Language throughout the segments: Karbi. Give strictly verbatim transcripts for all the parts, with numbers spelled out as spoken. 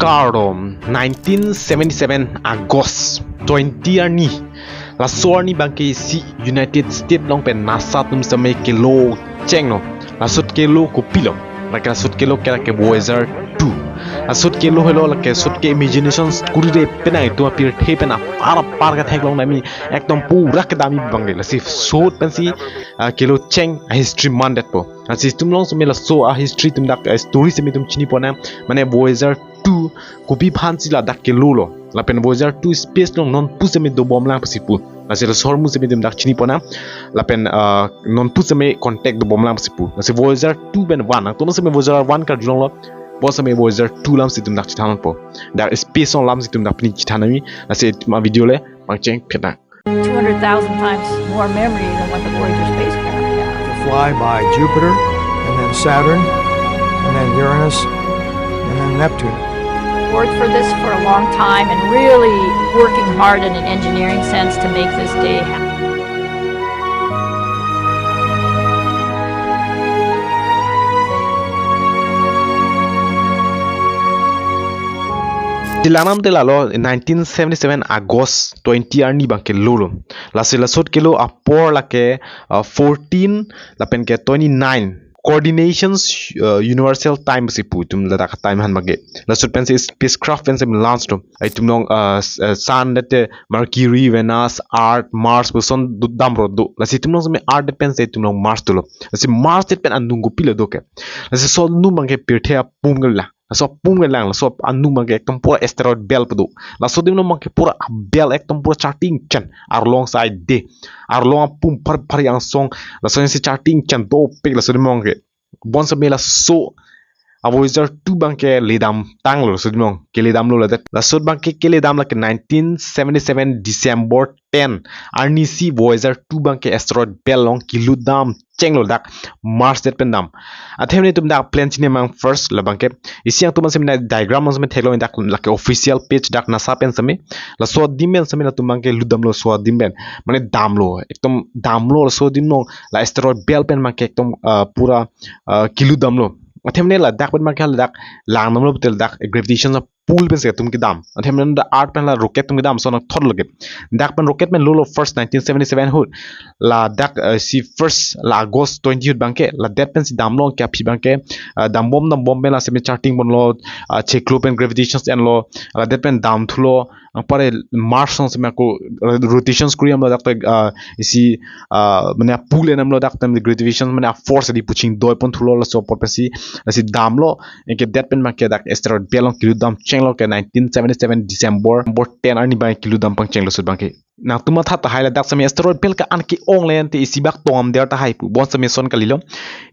Kardom, nineteen seventy-seven August twenty arni. Laso arni abangke isi United States along pen NASA atum sitame kelo chenglo. Laso kelo kopilo? Lake laso kelo ke lake Voyager two. Laso kelo helo lake laso ke imagination kurire penang itum apirthe pen apar apar ketheklong nami ekdom pura kedam abangke. Lasi laso pensi, ah, kelo cheng a history mandetpo. Lasi itum along sitame laso a history itum dak, ah, story sitame itum chiniponang, mane Voyager two kopi aphansi ladak kelolo. Lapen Voyager two space along non pu sitame dobomlang pusi pu. Lasi laso ahormu sitame itum dak chiniponang. Lapen, ah, non pu sitame contact dobomlang pusi pu. Lasi Voyager two pen one. Nangtum sitame Voyager one karjulonglo. Bonsitame Voyager two alamsi itum dak chethanpo. Dak space along alamsi itum dak pini chethan nami. Lasi itum a video le pangcheng phetang. two hundred thousand times more memory than what the Voyager spacecraft had. To fly by Jupiter, and then Saturn, and then Uranus, and then Neptune. Worked for this for a long time and really working hard in an engineering sense to make this day happen. Chilanam te lalo nineteen seventy-seven August twenty arni abangke lolo. Lasi laso kelo apor lake, uh, fourteen lapen ke twenty-nine. Coordinations, uh, universal time si pu itum ladak time aphan abangke. Laso pensi spacecraft pensi launch do. Itum along, uh, s- uh, Sun det, Mercury, Venus, Earth, Mars puson du- damro do. Lasi itum along sitame Earth det pensi itum along Mars dolo. Lasi Mars det pen anung kopilo do ke? Lasi laso anung abangke pirthe apum ke la. Laso apum kelang, laso anung abangke ekdom pura asteroid belt pu do. Laso adim along abangke pura belt ekdom pura charting chen. Arlong side de. Arlong apum phar phar angsong. Laso ansi charting chen dopik laso adim along abangke. Bonsitame laso a Voyager two abangke ledam tanglo laso adim along. Keledamlo ladak. Laso abangke keledam lake nineteen seventy-seven December ten arnisi Voyager two abangke asteroid belt along kelutdam chenglo dak Mars det pen dam. Athemne itum dak plan chinemang first labangke. Isi nangtum sitame diagram sitame theklong dak lake official page dak NASA pen sitame. Laso adim pen sitame latum abangke lutdamlo laso adim pen. Mane damlo, ekdom damlo laso adim along la asteroid belt pen abangke ekdom, ah, pura, ah, kelutdamlo. Athemne ladak pen abangke ladak langdamlo pulote ladak gravitation pull pensi itum kedam. Athemne dak Earth pen la rocket atum kedam ason thotlo ke. Dak pen rocket pen lolo first nineteen seventy-seven ahut. Ladak, eh, si first la August twenty ahut abangke. La det pensi damlo ke aphi abangke. Eh, dambom dambom pen la sitame charting ponlo, ah, chiklo pen gravitation enlo. La det pen damthulo. Anpar Mars along sitame ako, eh, rotations kuri damlo dak, ah, isi, ah, mane pull enamlo dak time gravitation mane force adi puching doi ponthulo laso apor pensi, lasi damlo. Anke det pen abangke dak asteroid belt along kelutdam chenglo ke nineteen seventy-seven December, December ten arni abang kelutdam pangchenglo laso abangke. Nangtum matha tahai ladak sitame asteroid belt ke-an ke-ong le ante isi bak tongam der tahai pu. Bonsitame lason kalilo.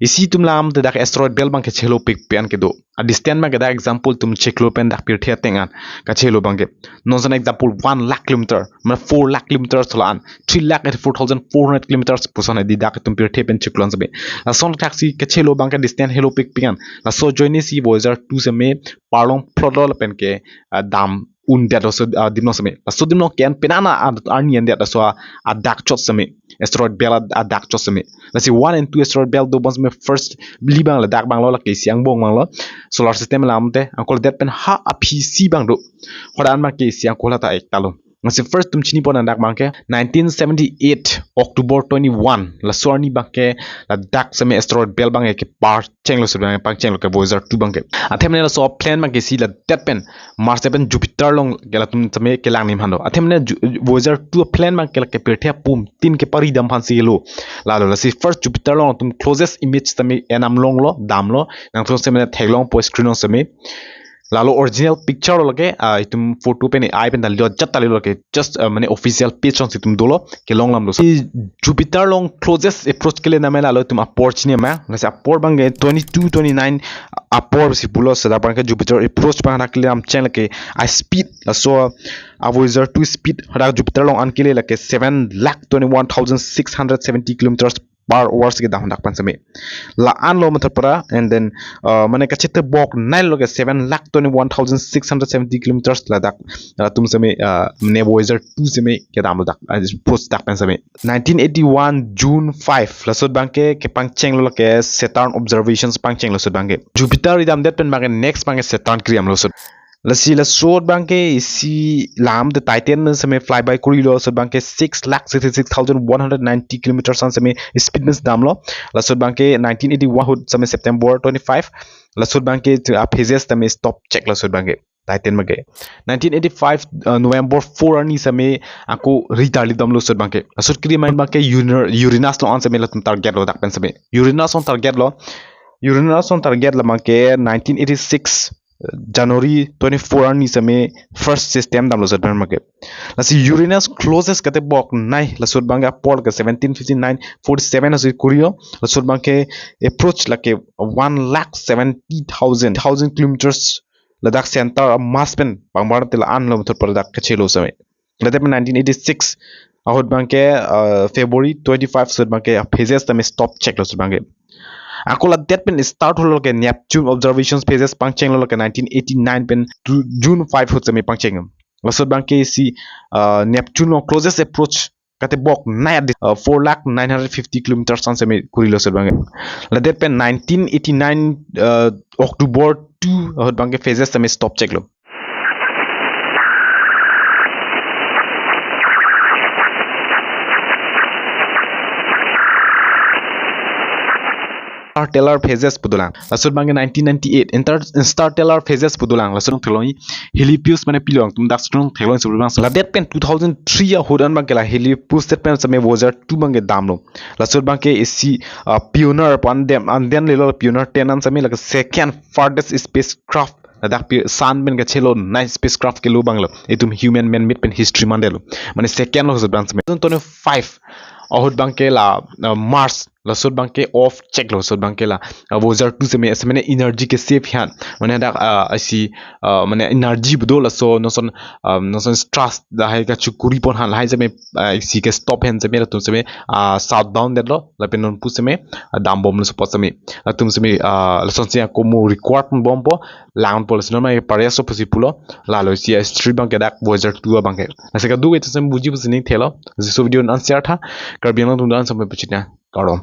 Isi itum alam te dak asteroid belt abangke chelo pik pen kedo. A distance abangke dak example itum chiklo pen dak pirthe ateng an kachelo abangke. Non sitame example one lakh kilometer, mane four lakh kilometers la-an, three lakh eighty-four thousand four hundred kilometers puson di dak itum pirthe pen chiklo an sitame. Lason thaksi kachelo abangke distance helo pik pen. Laso ajoine si Voyager two sitame parlong phlotlo lapen ke, ah, dam un det laso, ah, adim along sitame. Laso adim along ke-en penana, ah, arni en det laso, ah, adak chot sitame. Asteroid belt ad- adak chot sitame. Lasi one and two asteroid belt do bonsitame first li abang ladak abanglo lake isi angbong abanglo. Solar system alam te anke det pen ha aphi isi abang do. Hadak abangke isi angko la ta ek talo. Lasi first itum chiniponang dak abangke nineteen seventy-eight October twenty-one. Laso arni abangke ladak sitame asteroid belt abangke kepar chenglo laso abang pangchenglo ke Voyager two abangke. Athemne laso plan abangke isi la det pen Mars det pen Jupiter along ke latum sitame kelang nim hando. Athemne Ju- Voyager two plan abangke lake pirthe apum tin keparidam aphansi lo. Lalo lasi first Jupiter along atum closest image sitame enam longlo, damlo. Nangtum sitame theklongpo screen along sitame. Lalo original picture lo lake, ah, itum photo pen ai pen dalilo jat dalilo lake just, ah, mane official page along si itum dolo kelong lamlo. Si Jupiter along closest approach kele name lalo itum apor chinemang. Lasi apor abangke twenty-two, twenty-nine apor si pulo, seta abangke Jupiter approach abang hadak kele dam cheng lake a speed laso a Voyager two speed hadak Jupiter along an kele lake seven lakh twenty-one thousand six hundred seventy kilometers per hour si kedam hadak pen sitame. La-an lo matha para, and then, uh, mane kachete bok nai lo ke seven lakh twenty-one thousand six hundred seventy kilometers ladak, uh, atum sitame, uh, mane Voyager two sitame kedamlo dak, uh, approach dak pen sitame. Nineteen eighty-one June five, laso abangke kepangchenglo lake Saturn observations pangchenglo laso abangke. Jupiter ridam det pen abangke next abangke Saturn kridamlo laso. Lasi laso ahut abangke isi lam the Titan seme flyby kurilo, laso ahut abangke six lakh sixty-six thousand one hundred ninety kilometers an seme speed mes damlo. Laso ahut abangke nineteen eighty-one ahut seme September twenty-five, laso ahut abangke a phases tame stop cheklo laso ahut abangke Titan abangke. Nineteen eighty-five, uh, November four arni seme ako retarli damlo laso ahut abangke. Laso ahut kiri main abangke Uner-, Uranus along an seme latum targetlo dak pen seme. Uranus along targetlo. Uranus along targetlo abangke nineteen eighty-six, uh, January twenty-four arni seme first system damlo laso ahut abangke. Lasi Uranus closest katebok nei laso ahut abangke apor ke seventeen fifty-nine forty-seven asi kurilo. Laso ahut abangke approach lake one lakh seventy thousand, thousand kilometers ladak center a mass pen bangbar tila anlo methot pada dak kachelo seme. Ladak pen nineteen eighty-six ahut abangke, uh, February twenty-five ahut abangke a phases tame stop cheklo laso ahut abangke. Ako ladak pen start holo ke Neptune observations phases pangchenglo ke nineteen eighty-nine pen to June five ahut seme pangcheng. Laso ahut abangke isi, uh, Neptune along closest approach katebok nei adi, uh, four lakh nine hundred fifty kilometers an seme kurilo laso ahut abangke. Ladak pen nineteen eighty-nine, uh, October two ahut abangke phases tame stop cheklo. Interstellar phases pu dolang. Laso ahut abangke nineteen ninety-eight inter-, interstellar phases pu dolang. Laso ahut theklong heliopause mane pilo, latum dak screen theklong supremang. Ladak pen two thousand three ahut an abangke la heliopause pen seme Voyager two abangke damlo. Laso ahut abangke isi, uh, Pioneer pu an dem, an dem lelo, Pioneer ten an seme lake second farthest spacecraft. Ladak pi-, sun pen kachelo nei spacecraft kelo abanglo. Itum human man made pen history mandetlo. Mane second lo laso ahut abang seme. Two thousand twenty-five ahut abangke la, uh, Mars, laso ahut abangke off cheklo laso ahut abangke la, uh, Voyager two seme, seme ne energy ke save han. Mane dak, uh, isi, uh, mane energy pu do laso non ason, um, non ason thrust lahai kachokori pon han lahai seme, uh, isi ke stop han seme latum seme, uh, shutdown detlo lapen nonpu seme, uh, dambomlo laso apot seme. Latum seme, uh, lason si ako mo record bompo, lang pol sinon mai pariaso pusi pulo, lalo isi history abangke dak Voyager two abangke. Lasi kadokave itum seme buji pusi ning thelo, lasi laso video an share tha, Karbi Anglong atum do-an seme pachina. Kardom.